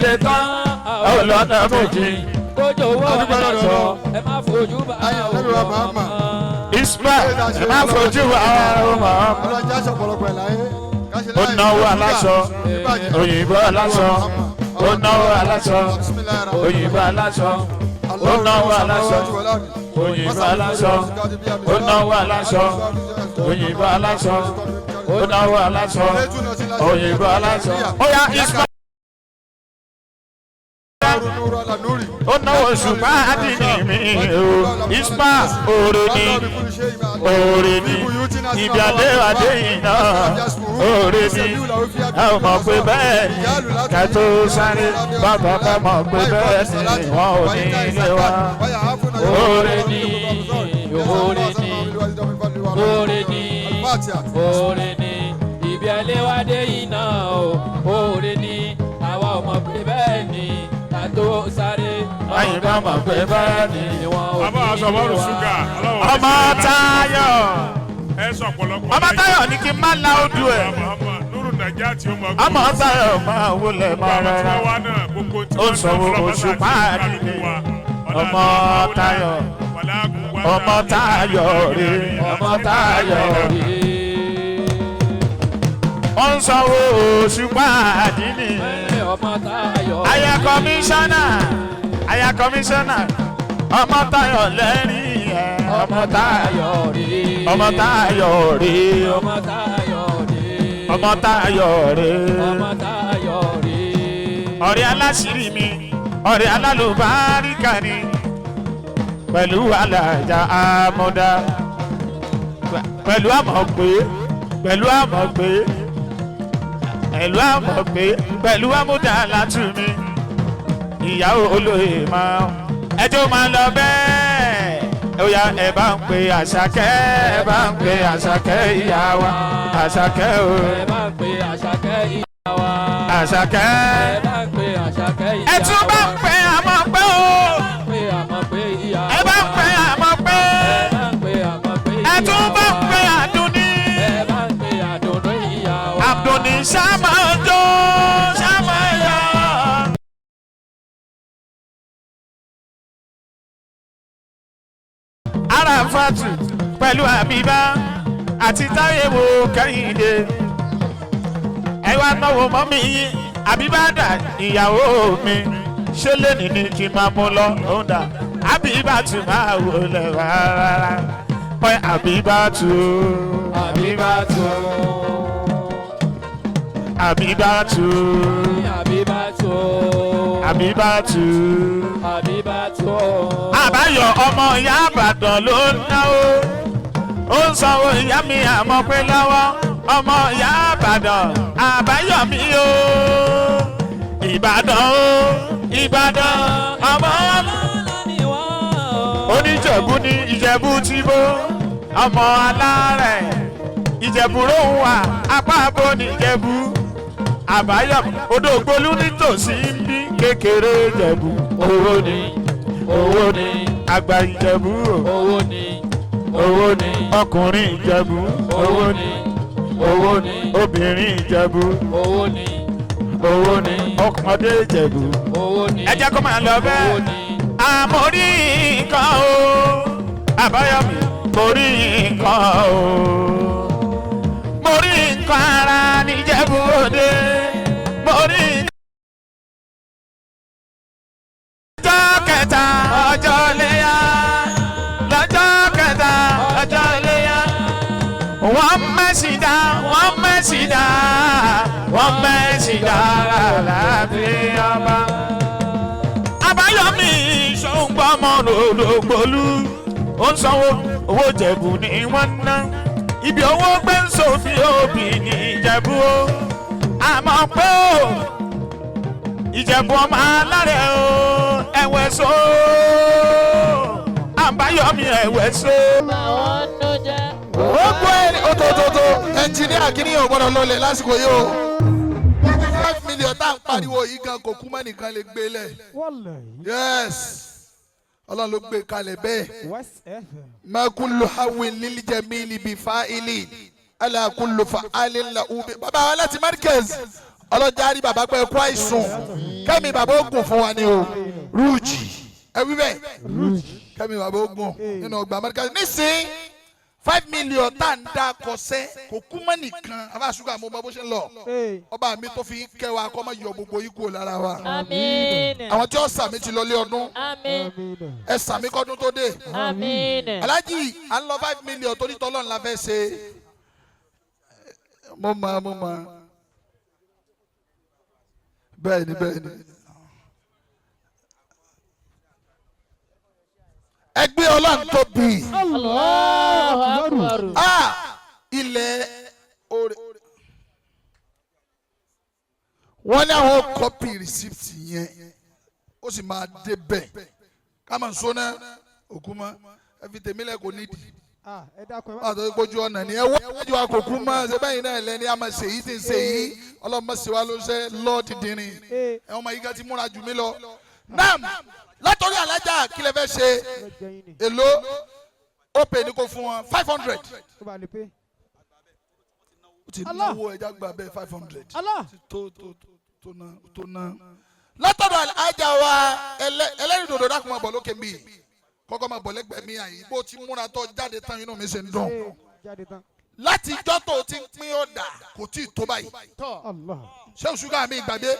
ṣe tán ọlọ́nà méjì. Kójó owó Adúpẹ́ lọ́dọ̀ aláṣọ Ọlọ́run. ẹ má fojú bá Ayọ̀ lẹ́nu wa Muhammad. Ismail, ẹ má fojú ara ọmọ. Ọlọ́jà sọ̀pọ̀lọpọ̀ ẹ̀ láyé. Káṣe Ó láyé. náwó aláṣọ, Ìbàjẹ́. òyìnbó aláṣọ, ó náwó aláṣọ, òyìnbó aláṣọ, ó náwó aláṣọ, òyìnbó aláṣọ, ó náwó aláṣọ, òyìnbó aláṣọ, ó náwó aláṣọ, òyìnbó aláṣọ. Ó yá, Ismail, ó náwó ṣùgbọ́n àdìní mi o. Ismail, oore ni, oore ni, ibi adéwádé yìí náà oore ni. Ẹ ò mọ̀ pé bẹ́ẹ̀ ni ká tó sáré, bàbá bá mọ̀ pé bẹ́ẹ̀ ni wọ́n ò ní ilé wa. Oore ni, oore ni, oore ni, oore ni, ibi ẹlẹ́wàdé yìí náà o. Oore ni, àwa ò mọ̀ pé bẹ́ẹ̀ ni ká tó sáré. Àyìn bá mọ̀ pé bẹ́ẹ̀ ni wọn ò Bàbá ní wa sọ̀rọ̀ ilé wa. ṣúgà. Ọlọ́run Ọmọ Táyọ̀, ẹ sọ ọ̀pọ̀lọpọ̀. ọmọ Táyọ̀ ní kí n má la ojú ẹ̀. Nuru Nàìjíríà tí ó mọ. Ọmọ Táyọ̀ máa wọlé máa Àwọn tí rọra. wọ́n wá náà gbogbo tí Ó wọ́n sanwó ná fún oṣù ọlọ́mọṣà àti páàdì kálukú ni. wa. Ọmọ Táyọ̀, ọmọ Táyọ̀ rè, ọmọ Táyọ̀ rè. Ó ń sanwó oṣù páàdì ni. Ọmọ Táyọ̀. Aya kọmíṣánná, aya kọmíṣánná, ọmọ Táyọ̀ lẹ́rìn ẹ̀. Ọmọ Táyọ̀, rè. Ọmọ Táyọ̀ rè, Ọmọ Táyọ̀ rè. Ọmọ Táyọ̀ rè. Ọmọ Táyọ̀ rè. Ọ̀rẹ́ aláṣírí mi, ọ̀rẹ́ alálùbáríkà ni, pẹ̀lú alájà àmọ́dá, pẹ̀lú àmọ̀ pé, pẹ̀lú àmọ̀ pé, pẹ̀lú àmọ̀ pé, pẹ̀lú àmúdá látúmí ìyàwó olóyè máa ẹjọ́ máa lọ bẹ́ẹ̀. Ó yá, ẹ bá ń pe Àṣàkẹ́, ẹ bá ń pe Àṣàkẹ́, ìyá wa Àṣàkẹ́ o. Ẹ bá ń pe Àṣàkẹ́ ìyá wa. Àṣàkẹ́. Ẹ bá ń pe Àṣàkẹ́ ìyá wa. Ẹ tún bá ń pe àmọ̀ pé o. Pe àmọ̀ pé ìyá Ẹ bá ń pe àmọ̀ pé. Ẹ bá ń pe àmọ̀ pé ìyá Ẹ tún bá ń pe Àdùnní. Ẹ bá ń pe Àdùnní ìyá wa. Àdùnní ṣáàmà jó, ṣáàmà yọ. Arafatu pẹ̀lú Àbíbá àti Táyéwò Kẹ́hìndé. Ẹ wá náwó mọ́mí yín, Àbíbá dà, ìyàwó mi. Ṣé lẹ́nìí ni kí n máa mú lọ? Òun dà. Àbíbá tún máa wò lẹ̀ rárá. Pẹ́ Àbíbá tù. Àbíbá tó. Àbíbá tù. Àbíbá tó. Àbíbá tù. Àbíbá tó. Àbáyọ ọmọ ìyá Àbàdàn ló ń náwó. Ó ń sanwó ìyá mi àmọ́ pé lọ́wọ́. Ọmọ ìyá Àbàdàn, Àbáyọ mi o. Ìbàdàn o, Ìbàdàn ọmọ oníjẹ̀bú ní Ìjẹ̀bú tí bó. Ọmọ alárẹ̀ Ìjẹ̀bú lóhùn wà, apá abo ní Ìjẹ̀bú. Àbáyọ Odògbolú nítòsí ń bí kékeré Ìjẹ̀bú. Owó ni, owó ni, àgbà Ìjẹ̀bú o. Owó ni, Owó ni, ọkùnrin Ìjẹ̀bú. Owó ni, owó ni, obìnrin Ìjẹ̀bú. Owó ni, Owó ni, ọmọdé Ìjẹ̀bú. Owó ni. Ẹ jẹ́ kó máa lọ Owó bẹ́ẹ̀. ni. Àmórí nǹkan o, Àbáyọ̀mí, mo rí nǹkan o, mo rí nǹkan ara níjẹ̀bú òde, mo rí lọ́jọ́ kẹta ọjọ́ léyà, lọ́jọ́ kẹta ọjọ́ léyà, wọ́n mẹ́sì dá, wọ́n mẹ́sì dá, wọ́n mẹ́sì dá láàfin ọba. Àbáyọ̀mí ṣòǹgbọ́mọ lòdògbòlú, ó ń sanwó owó Ìjẹ̀bù ní wọ́n ná. Ibi owó gbé ń sòfin òbí ní Ìjẹ̀bú o. Àmọ́ pé o, Ìjẹ̀bú ọmọ alárẹ̀ o, ẹ̀wẹ̀ so. Àbáyọ̀mí, ẹ̀wẹ̀ so. Gbogbo ẹni ó tó tó tó ẹnjìníà kìíní yóò gbọ́dọ̀ lọlẹ̀ lásìkò yìí o. 5 million tá à ń pariwo yìí gan kò kú mọ́ nìkan lè gbé lẹ̀. Yes, Ọlọ́run ló gbé kalẹ̀ bẹ́ẹ̀. Ma kullu hawin lil jamili bi fa'ili ala kullu fa'alin la ubi. Bàbá wa láti Markaz, Ọlọ́jà rí bàbá pẹ́ kó àìsùn, kẹ́mi bàbá ogun fún wa ni o. Rúùjì ẹ wí bẹ́ẹ̀, kẹ́mi bàbá ogun nínú ọgbà Amẹ́ríkà nísìnyí. 5 million tá à ń dá kọsẹ́ kò kú mọ́ nìkan. Abáṣúgà, mo mọ bó ṣe ń lọ. Ọba mi tó fi kẹ́ wa kọ́ mọ́ yọ gbogbo yìí kúrò lára wa. Àmín. Àwọn tí ó sàmì ti lọ lé ọdún. Àmín. Ẹ sàmì kọ́dún tó dé. Àmín. Alájì, à ń lọ 5 million torí tọ́lọ́run la fẹ́ ṣe. Mo mọ, mo mọ. Bẹ́ẹ̀ ni, bẹ́ẹ̀ ni. Ẹgbẹ́ Ọlọ́run tóbi. Allahu Akbar. Ah, ilẹ̀ orí. Wọ́n ní àwọn copy receipt yẹn, ó sì máa dé bẹ́ẹ̀ ká máa sọ náà òkú mọ́. Ẹ fi tèmi lẹ̀, kò nídìí. Ẹ dákun, ẹ má. Pàtó ìgbójú ọ̀nà ni ẹ wọ́n wájú wa kò kú mọ́. Ṣe bẹ́yìn náà lẹ́ni a máa ṣe yìí tí ń ṣe yìí? Ọlọ́run máa ṣe wá ló ń ṣe lọ́ọ́ dídìrín. Ẹ wọ́n máa yíká ti múra jù mí lọ. Naam, látọ̀rí alájà, kí lẹ fẹ́ ṣe? Ẹ jẹ yín ni. Èló ó pè ní kó fún wọn? 500. Ó bá lè pé. Ó ti Allah. náwó ẹja gbà bẹ́ẹ̀, 500. Allah. Tó tó tó ná tó ná. Látọ̀dọ̀ alájà wa ẹlẹ́rìndòdò, dákun, máa bọ̀ lókè mi, kọ́kọ́ máa bọ̀ lẹ́gbẹ̀ẹ́ mi àyè. Bó ti múra tó jáde tán, inú mi ṣe ń dùn. Ee, jáde tán. Láti ijọ́ tó ti ń pín ọ̀dà, kò tí ì tó báyìí. Allah. Ṣé ṣúgà mi gbàgbé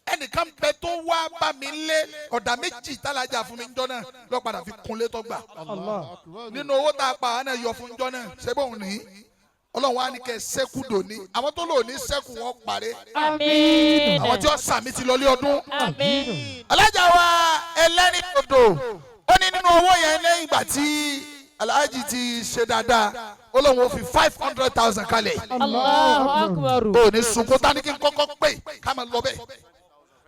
ẹnìkan bẹ tó wá bá mi lé ọ̀dà méjì tálájà fún mi njọ́ náà lọ́ padà fi kunlé tó gbà. Allah. Nínú owó tá a pa àná yọ fún njọ́ náà, ṣé bóun ní Ọlọ́run wa ní kẹ́ ẹ sẹ́kù dòní. Àwọn tó lò ní sẹ́kù wọn parẹ́. Àmín. Àwọn tí wọ́n sàmì ti lọlé ọdún. Àmín. Alájà wa ẹlẹ́rìí odò, ó ní nínú owó yẹn, lẹ́yìn ìgbà tí aláàjì ti ṣe dáadáa, ó lóun ó fi 500,000 kalẹ̀. Allahu Akbar. Ó ní sunkún. Tani kí n kọ́kọ́ pè ká máa lọ bẹ́ẹ̀?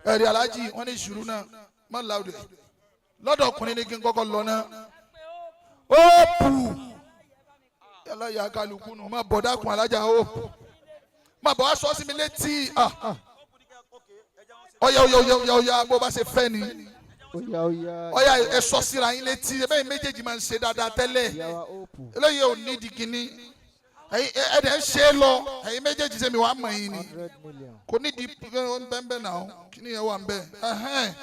Ẹ̀rí aláàjì, wọ́n ní ìṣòro náà má láwùjọ lọ́dọ̀ ọkùnrin ní kí n kọ́kọ́ lọ náà. Ó pù yálà yà kálukú nù. Má bọ̀, dákun, alájà, ó má bọ̀ wá sọ sí mi létí. Ah. Ọ̀yà ọ̀yà ọ̀yà ọ̀yà ọ̀yà, bó bá ṣe fẹ́ ni. Oya oya. Ọ̀yà, ẹ sọ síra yín létí. Ẹ bẹ́ẹ̀ méjèèjì máa ń ṣe dáadáa tẹ́lẹ̀. Ìyàwó òpù. Eléyìí ò ní di kínní. Ẹ̀yin ẹ dẹ̀ ń ṣe é lọ. Ẹ̀yin méjèèjì ṣe mi wàá mọ̀ yín ni. 100 million. Kò ní di bẹ́ẹ̀ náà. Kí yẹn wà ń bẹ́ẹ̀ ẹ̀hẹ́n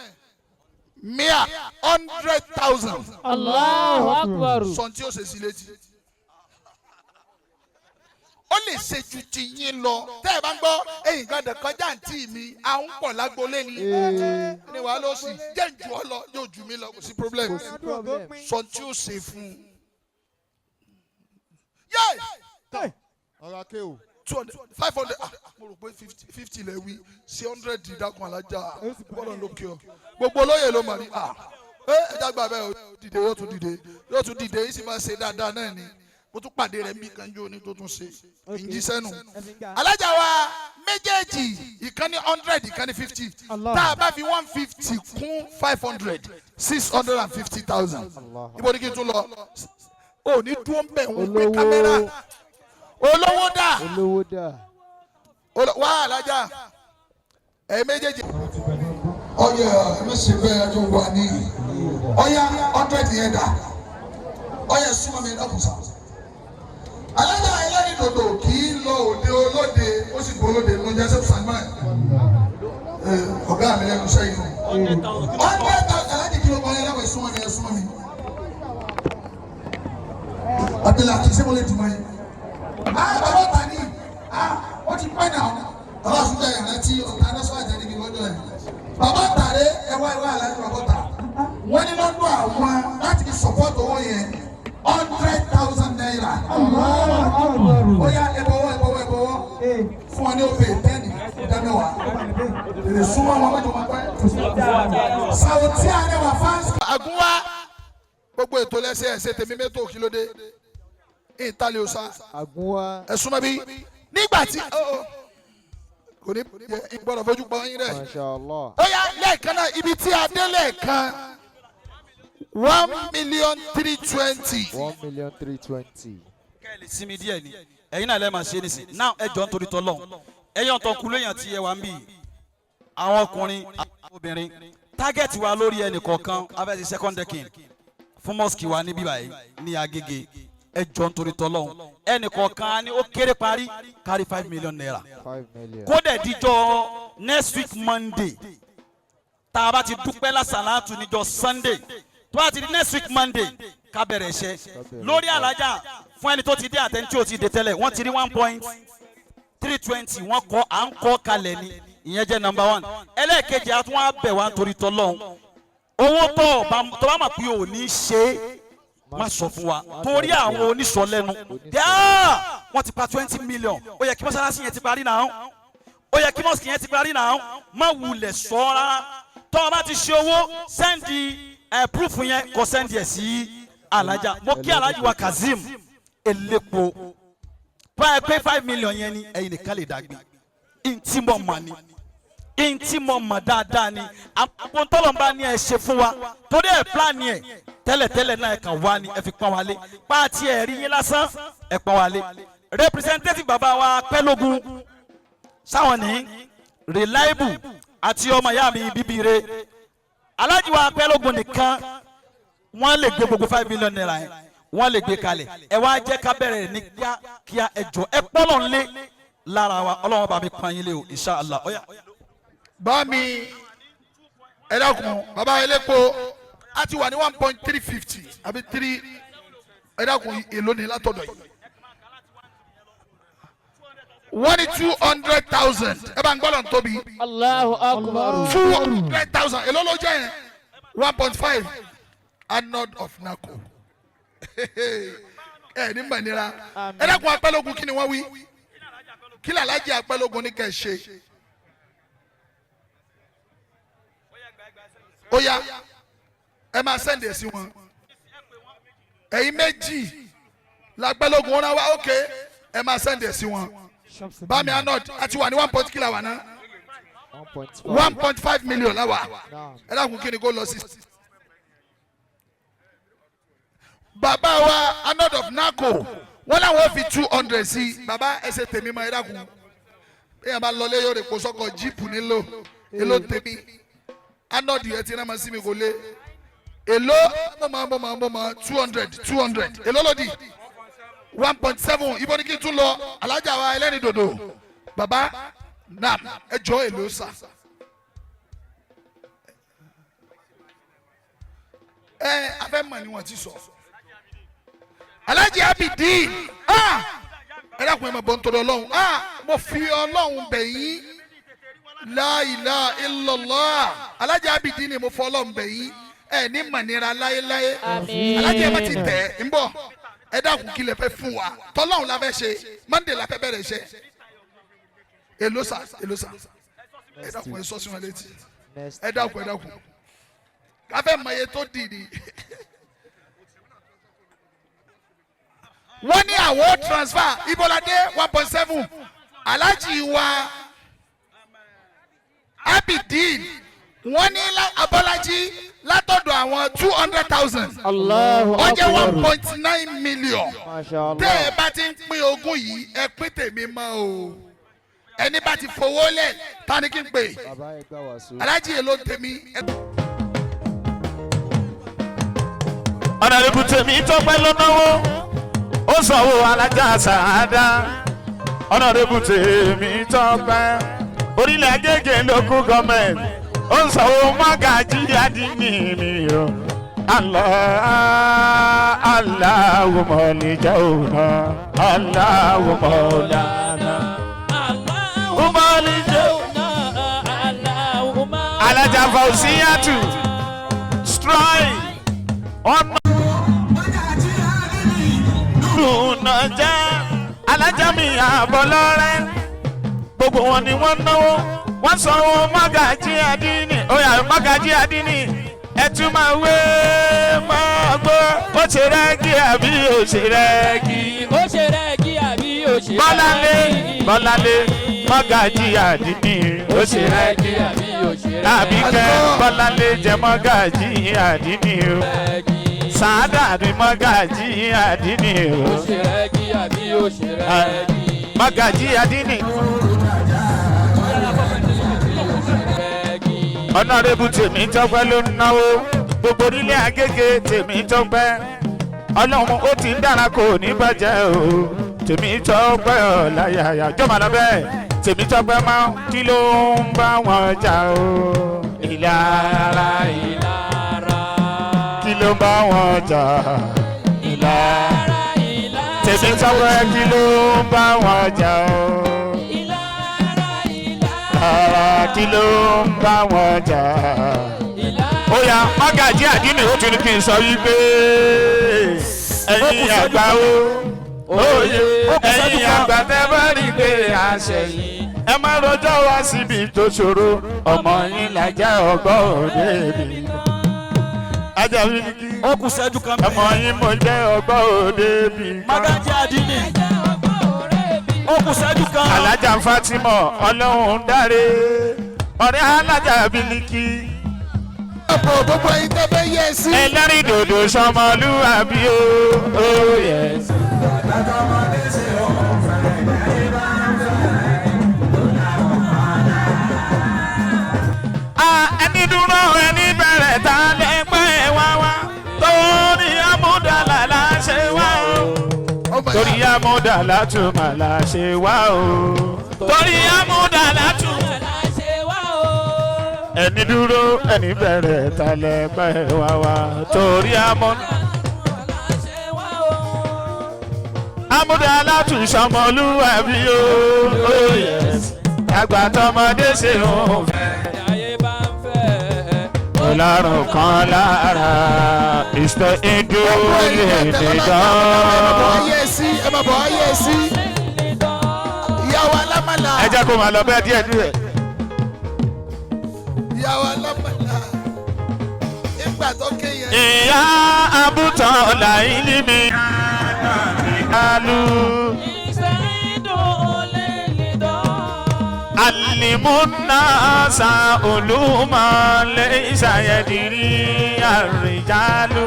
mia 100,000. Allahu Akbar. Sọ tí ó ṣe sí létí, ó lè ṣe ju ti yín lọ. Tẹ́ ẹ bá ń gbọ́ ẹ̀yìn kan dẹ̀kọjá àǹtí mi, à ń pọ̀ lágbolé ni ní wàá ló sì jẹ́ jù ọ lọ, yóò jù mí lọ, kò sí problem. Kò sí problem. Sọ tí ó ṣe fún un. Yé! Ọ̀rọ̀ akéwò. 200, 500. Ah, mo rò pé 50, 50 lẹ wí sí 100. Dákun, alájà, bọ́lọ̀ lókè ọ. Gbogbo olóyè ló mọ̀ ní. Ah, ẹ ẹ jágbá bẹ́ẹ̀. Ó dìde, yóò tún dìde, yóò tún dìde, yìí sì máa ṣe dáadáa náà ni. Mo tún pàdé rẹ̀ níbi kan jó ní tó tún ṣe ìjísẹ́nu. Alájà wa méjèèjì, ìkan ní 100, ìkan ní 50. Allah. Tá a bá fi 150 kún 500, 650,000. Ibo ni kí n tún lọ? Ò ní dúró ń bẹ̀ ń gbé Olówó. kámẹ́rà. Olówó dà? Olówó dà. Wá, alájà ẹ méjèèjì. Ọyẹ, ẹ má ṣe bẹ́ẹ̀, ẹjọ́ wà ní. Ọyá, 100 yẹn dà? Ọyẹ, súnmọ́ mi lọ́kùnsá. Alájà ẹlẹ́rìí dòdò kì í lọ òde olóde, ó sì gbọ́ olóde ló jẹ́ sẹ́fù Salman. Ọ̀gá mi lẹ́nu sẹ́yìn o. 100,000. Alájì, kí ló kọ́ ẹ lọ́wọ́? Ẹ súnmọ́ mi, ẹ súnmọ́ mi. Abdul Akin, ṣé mo lè dùn mọ́ yín? Ah, bàbá ọ̀tá ni. Ah, ó ti pẹ́ náà. Bàbá àsúnjẹ yẹn rántí ọ̀tá náà sọ́jà níbi lọ́jọ́ yẹn. Bàbá ọ̀tá rẹ, ẹ wá, ẹ wá, aláàjì, bàbá ọ̀tá. Wọ́n ní lọ́dún àwọn láti fi support owó yẹn, ₦100,000. Ó yá, ẹ bọ̀wọ́, ẹ bọ̀wọ́, ẹ bọ̀wọ́. Fún wọn ní òfin tẹ́ẹ̀nì ìdá mẹ́wàá. Èrè súnmọ́ wọn mọ́jọ máa pẹ́. Sàwùtí Arẹwà fans. Àgúnwá, gbogbo ètò lẹ́sẹ̀ ẹ̀sẹ̀ tèmi mẹ́tò, kí ló dé? Ìtàlẹ̀ òsà. Àgúnwá. Ẹ̀sùn mọ́ bí nígbà tí kò ní gbọ́dọ̀ fojú pọ̀ yín rẹ̀. Masha Allah. Ó yá, lẹ́ẹ̀kan náà, ibi tí a dé lẹ́ẹ̀kan, 1,320,000. 1,320,000. Kẹ́ ẹ lè sinmi díẹ̀ ni. Ẹ̀yin náà lẹ́ẹ̀ máa ṣe é nísìn náà. Ẹ jọ ń torí tọ́lọ̀, ẹ̀yin ọ̀tọ̀ kú léèyàn tí ẹ wà ń bì, àwọn ọkùnrin, àwọn obìnrin, target wa lórí ẹnì kọ̀ọ̀kan, a fẹ́ ṣe second decking fún mosque wa níbí báyìí ní Agége. Ẹ jọ nítorí tọ́lọ́hún, ẹnì kọ̀ọ̀kan ni ó kéré parí kárí ₦5 million. 5 million. Kódà díjọ́ next week Monday, tá a bá ti dúpẹ́ lásàlátù níjọ́ Sunday, tó bá ti di next week Monday, ká bẹ̀rẹ̀ iṣẹ́ lórí alájà. Fún ẹni tó ti dé àtẹni tí ò ti dé tẹ́lẹ̀, wọ́n ti rí 1.320, wọ́n kọ́ à ń kọ́ kalẹ̀ ni. Ìyẹn jẹ́ number one. Ẹlẹ́ẹ̀kejì, a tún wá bẹ̀ wá nítorí tọ́lọ́hún, owó tó bá mọ̀ pé ò ní ṣe é, má sọ fún wa, torí àwọn onísọlẹ́nu díà wọ́n ti pa 20 million. Ó yẹ kí mọ́sálásí yẹn ti parí náà, ó yẹ kí mosque yẹn ti parí náà. Má wulẹ̀ sọ rárá. Tó o bá ti ṣe owó, send ẹ̀ proof yẹn, kó send ẹ̀ sí alájà. Mo kí alájì wa Kazeem Elépo. Báyìí pé 5 million yẹn ni ẹ̀yin nìkan lè dàgbé. Ntí mo mọ̀ ni, ntí mo mọ̀ dáadáa ni àpòntọ́lọ́mbá ni ẹ ṣe fún wa, torí ẹ̀ plan yẹn tẹ́lẹ̀tẹ́lẹ̀ náà, ẹ̀ kàn wá ni ẹ fi pọ́n wa lé pàtí ẹ̀ rí yín lásán, ẹ̀ pọ́n wa lé. Representative bàbá wa Pẹ́lógún sáwọn ní reliable àti ọmọ ìyá mi bíbí re alájí wa Pẹ́lógún nìkan, wọ́n lè gbé gbogbo ₦5 million yẹn, wọ́n lè gbé kalẹ̀. Ẹ wá jẹ́ ká bẹ̀rẹ̀ ní kíákíá. Ẹ jọ, ẹ pọ́lọ̀ ńlé lára wa. Ọlọ́wọ́n bá mi pọ́n yín lé o, inshallah. Ó yá. Bá mi, ẹ dákun, bàbá elépo, a ti wà ní 1.350 àbí three. Ẹ dákun, èló ni látọ̀dọ̀ yìí? Wọ́n ní 200,000. Ẹ bá ń gbọ́dọ̀ tóbi. Allahu akbar. 200,000, èló ló jẹ́ yẹn? 1.5. Anod of NACO, ẹ ní mọ̀nira. Ẹ dákun, apẹ́lógún, kí ni wọ́n wí? Kí làlájì apẹ́lógún ní kẹ́ ẹ ṣe? Ó yá, ẹ máa send ẹ̀ sí wọn. Ẹ̀yin méjì lápẹ́lógún wọn náà wá. Ókè, ẹ máa send ẹ̀ sí wọn. Bami Anod, àti wà ní one point kí la wà náà? 1.5. 1.5 million la wà. Naam. Ẹ dákun, kí ni kó lọ sí. Bàbá wa Anod of NACO, wọn làwọn fi 200 sí. Bàbá, ẹsẹ tèmi mọ. Ẹ dákun, bẹ́ẹ̀ bá lọlé yóò rè kó sọ́kọ̀ jíìpù nílò. Èló tèmi, Anod yẹn ti rán ma sí mi, kò lé. Èló? Mo mọ 200, 200, èló ló di? 1.7. Ibo ni kí n tún lọ? Alájà wa ẹlẹ́ni dòdò, bàbá nam, ẹ jọ, èló sà? Ẹ afẹ́ mọ̀ ni wọ́n ti sọ. Alájì Abidin, ah, ẹ dákun, ẹ máa bọ̀ nítorí Ọlọ́run. Ah, mo fi Ọlọ́run bẹ̀ yín. La ilaha illallah. Alájì Abidin ni mo fọ Ọlọ́run bẹ̀ yín. Ẹ ní mọ̀nira láéláé. Àmín. Alájì, ẹ má ti tẹ̀ ń bọ̀. Ẹ dákun, kí lẹ fẹ́ fún wa? Tọ́lọ́run la fẹ́ ṣe. Monday la fẹ́ bẹ̀rẹ̀ iṣẹ́. Èló sà? Èló sà? Ẹ dákun, ẹ sọ sí wọn létí. Next. Ẹ dákun, ẹ dákun, káfẹ́ mọ iye tó dì ní. Wọ́n ní àwọn transfer ibolade 1.7. Alhaji wa Abidin, wọ́n ní Abọ́lájí látọ̀dọ̀ àwọn 200,000. Allahu Ó jẹ́ one akbar. point nine million. Masha Allah. Tẹ́ ẹ bá ti ń pín ogún yìí, ẹ pín tèmi mọ́ o. Ẹni bá ti fowó lẹ̀, ta ni kí n pè? Bàbá, ẹ gbà wá sí. Alhaji, èló tèmi? Honourable tèmi tọ́pẹ́ ló náwó, ó sanwó alájà sàádá. Honourable tèmi tọ́pẹ́, orílẹ̀ Agége local government, ó sanwó mọ́gàjí adínní mi o. Allah Allahu mọ̀lìjẹ́ òun, Allahu mọ̀lánà mọ̀lìjẹ́ òun. Alájà Fausiyatu strike ọ̀nà lùnà jẹ́ alájà mi àbọ̀lọ́rẹ́. Gbogbo wọn ni wọ́n náwó, wọ́n sanwó mọ́gàjí àdínì. Ó yá, mọ́gàjí àdínì, ẹ tún máa wé máa gbọ́. Ó ṣe rẹ́gí àbí ó ṣe rẹ́gí? Ó ṣe rẹ́gí àbí ó ṣe rẹ́gí? Bọ́láńlé, Bọ́láńlé, mọ́gàjí àdínì, ó ṣe rẹ́gí àbí ó ṣe rẹ́gí? Àbíkẹ́ Bọ́láńlé jẹ́ mọ́gàjí àdínì o. Sàádà ni mọ́gàjí àdínì o. Ó ṣe rẹ́gí àbí ó ṣe rẹ́gí? Mọ́gàjí àdínì. Rẹ́gí. Honourable tèmi tọ́pẹ́ ló ń náwó, gbogbo orílẹ̀ Agége, tèmi tọ́pẹ́. Ọlọ́run ó ti ń dára kò ní bàjẹ́ o. Tèmi tọ́pẹ́ ọ̀láyàyà jọba lọ bẹ́ẹ̀. Tèmi tọ́pẹ́ máa kí ló ń bá wọn jà o. Ìlara Ìlara. kí ló ń bá wọn jà. Ìlara Ìlara. tèmi tọ́pẹ́ kí ló ń bá wọn jà o. Ìlara. Ìlara. Ìlara kí ló ń bá wọn jà. Ìlara. Ó yá Mágàjí àdínì ó tún ní kí n sọ wípé ẹ̀yin àgbà o òye ẹ̀yin àgbà tẹ́ bá rí pé àṣẹyìn ẹ má rojọ́ wá síbi tó ṣòro ọmọ yín làjà ọgbọ́n òde mi. Ajá mi ní kí Ó kù ṣẹ́jú kan. ọmọ yín mo jẹ́ ọgbọ́n òde mi kan. Magaji Adini. Ó kù ṣẹ́jú kan. Alájà Fatima Ọlọ́run dáre ọ̀rẹ́ alájà Bílíkì. Ọ̀pọ̀ gbogbo ẹ̀yin tẹ́ fẹ́ yẹ sí. Ẹlẹ́rìí dòdò sọmọlúwàbí o. Oh yes. Ah, ẹni dúró ẹni bẹ̀rẹ̀ ta lẹ́gbẹ́ wá wá torí amúdàlà la ṣe wá o. Ọmọ Torí ìyá amúdàlà túmọ̀ la ṣe wá o. Torí amúdàlà túmọ̀ Ṣe wá o. ẹni dúró ẹni bẹ̀rẹ̀ ta lẹ́gbẹ́ wá wá torí amúdàlà. Ṣe wá o. Amúdá alátùsọmọlúwàbí o. Oh yes. Àgbà tọmọdé ṣe òun fẹ́. Ayé bá ń fẹ́. Ọlọ́run kan lára ìṣe ìdú gbogbo ẹ̀yin lè tẹ́ tẹ́ dán. ẹ má bọ̀ ayé sí ẹ má bọ̀ ayé sí. Ìyàwó alámàlà. Ẹ jẹ́ kó máa lọ bẹ́ẹ̀ díẹ̀ díẹ̀. Ìyàwó alámàlà. Ìgbà tó kéye. Ìyá àbútọ̀ làìlí mi. Alu alimunasa olúmọ lè ṣàyẹ̀dìrí àrìjálù.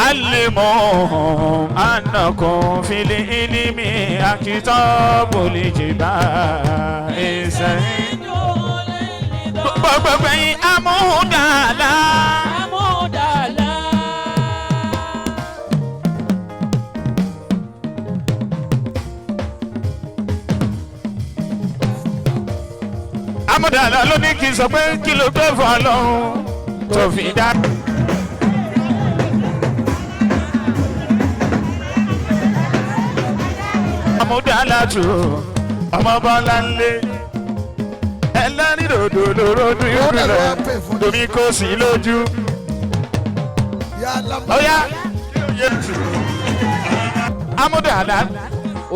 علموهم أنكم في العلم أكتاب الجبال gbogbo ẹ̀yin amúdàlá Amúdàlá. amúdàlá ló ní kí n sọ pé kí ló gbé fún Ọlọ́run tó fi dá. amúdàlá tù ọmọ bọ́lá ńlẹ̀ ẹlẹ́rìndòdò lórodú ìpìlẹ̀ domi kò sí lójú. Ìyá alámàlà. Ọ̀yá amúdàlá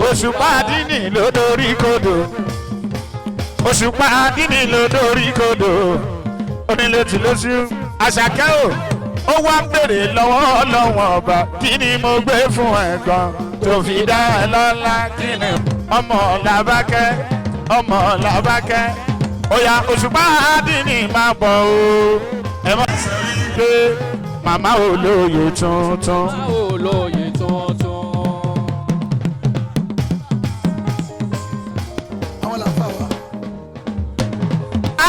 òṣùpá àdínì ló dorí kodò òṣùpá àdínì ló dorí kodò onílé tí lóṣù àṣàkẹ́ o ó wá ń bèrè lọ́wọ́ ọlọ́wọ́n ọba kí ni mo gbé fún ẹ̀gbọ́n tó fi dá ẹ lọ́lá kí ni ọmọ làbákẹ́ ọmọ làbákẹ́ ọ̀yà òṣùpá àdínì máa bọ̀ o ẹ má sọ pé màmá olóye tuntun. Olóyè tuntun. Àwọn làǹfà wa.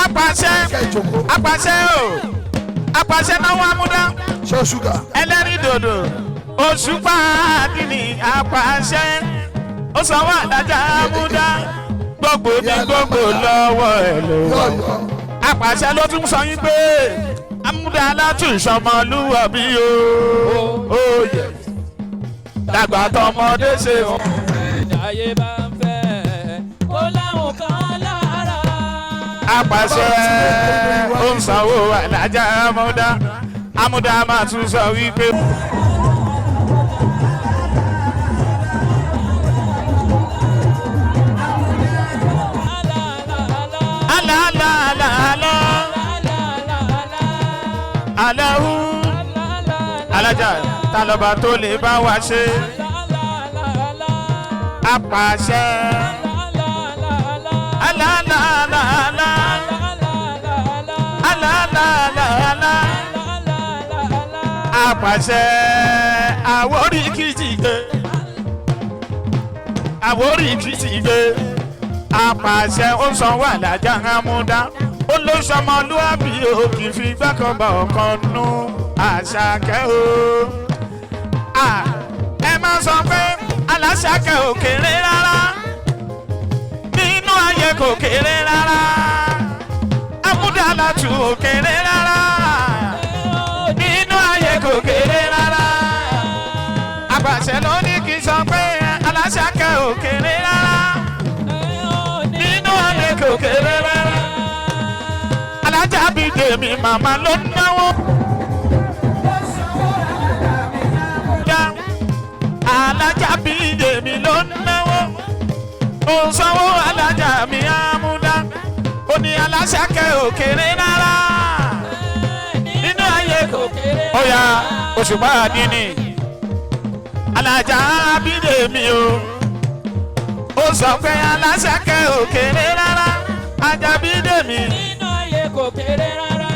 Apàṣẹ Kẹ́ ìjókòó. apàṣẹ o apàṣẹ náà wà múdá Ṣé o ṣúgà? ẹlẹ́rìí dòdò òṣùpá àdínì apàṣẹ ó sọ wà lájà múdá gbogbo ní gbogbo lọ́wọ́ ẹ̀ ló wà. Yọ̀ọ̀yọ̀. Apàṣẹ ló tún sọ yín pé amúdá alátùsọmọlúwàbí o ó yẹ dàgbà tọmọdé ṣe o. Ayé bá ń fẹ́. Ó láwọn kan lára. Apàṣẹ ó ń sanwó alájà amúdá amúdá máa tún sọ wípé. Alá alá alá alá aláhu alájà tálọ́ba tó lè bá wa ṣe apàṣẹ alá alá alá alá alá alá alá alá apàṣẹ àwórí kìtìgbé àwórí kìtìgbé apàṣẹ ó ń sanwó alájà amúdá Ó ló sọmọlúwàbí o kì í fi gbàkànbọ̀ ọ̀kan nú Àṣàkẹ́ o. Ẹ má sọ pé Aláṣàkẹ́ ò kéré rárá, nínú ayé kò kéré rárá, Amúdàlátù ò kéré rárá, nínú ayé kò kéré rárá. Àgbàṣe ló ní kí n sọ pé Aláṣàkẹ́ ò kéré rárá, nínú ayé kò kéré rárá. Alájà bí tèmi màmá ló ń náwó. Alájà bí tèmi ló ń náwó. Ó ń sanwó alájà mi àmúdá. Ó ní Aláṣàkẹ́ ò kéré rárá, nínú ayé kò kéré. Ó yá Òṣùpá àdínì alájà bí tèmi o. Ó sọ pé Aláṣàkẹ́ ò kéré rárá, ajá bí tèmi. Nínú ayé kò kéré rárá.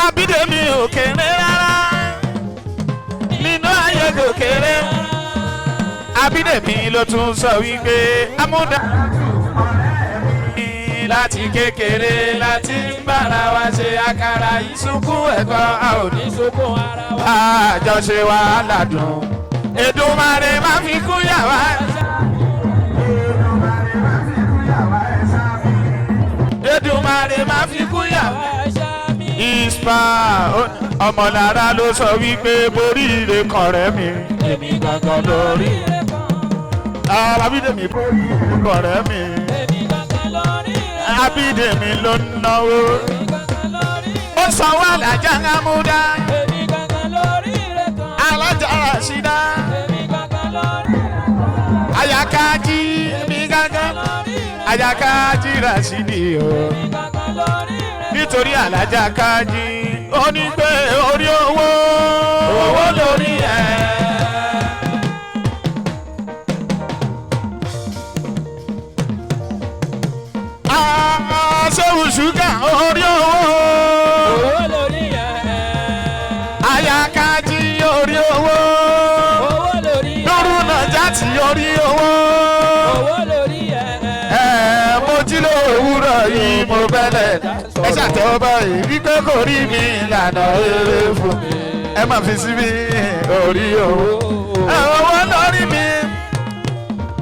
Abídèmí ò kéré rárá, nínú ayé kò kéré. Abídèmí ló tún sọ wípé amúdá láti kékeré láti ń bára wa ṣe àkàrà ìsunkún ẹ̀kọ́ a ò ní Ní sunkún ara wa. àjọṣe wa ládùn. Èdùmàrè má fi kú yà wá. Èdùmàrè má fi kú yà wá. Ispa ọmọlára ló sọ wípé borí ire kọ̀rẹ́ mi. Èmi gangan lórí. Abídèmí borí ire kọ̀rẹ́ mi. Abídèmí ló ń náwó. Ó sanwó alájà Amúdá. Alájà Ràṣídá. Àyàkájí èmi gangan. Àyàkájí Ràṣídì o. Nítorí alájà kájí ó ní pé orí owó owó lórí ẹ̀. Ṣéwù ṣúgà orí owó. Owó lórí ẹ̀. Àyàkájí orí owó. Owó lórí ẹ̀. Lóru nàjà tí orí owó. Owó lórí ẹ̀. Ẹ mo jí lówùúrọ̀ yìí mo bẹ̀lẹ̀. Ẹ ṣàtẹ̀wọ́ báyìí wípé kò rí mi ìlànà eré fún mi. Ẹ má fi síbí orí owó. Owó lórí mi.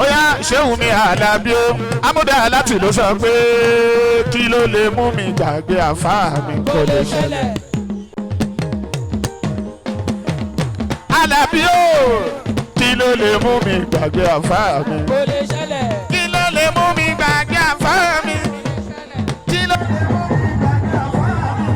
Ó yá ṣéwù mi Àlàbí o. Amúdá láti ló sọ pé kí ló lè mú mi gbàgbé àfáà mi kò lè ṣẹlẹ̀. Àlàbí o, kí ló lè mú mi gbàgbé àfáà mi? Kò lè ṣẹlẹ̀. Kí ló lè mú mi gbàgbé àfáà mi? Kí ló lè mú mi gbàgbé àfáà mi?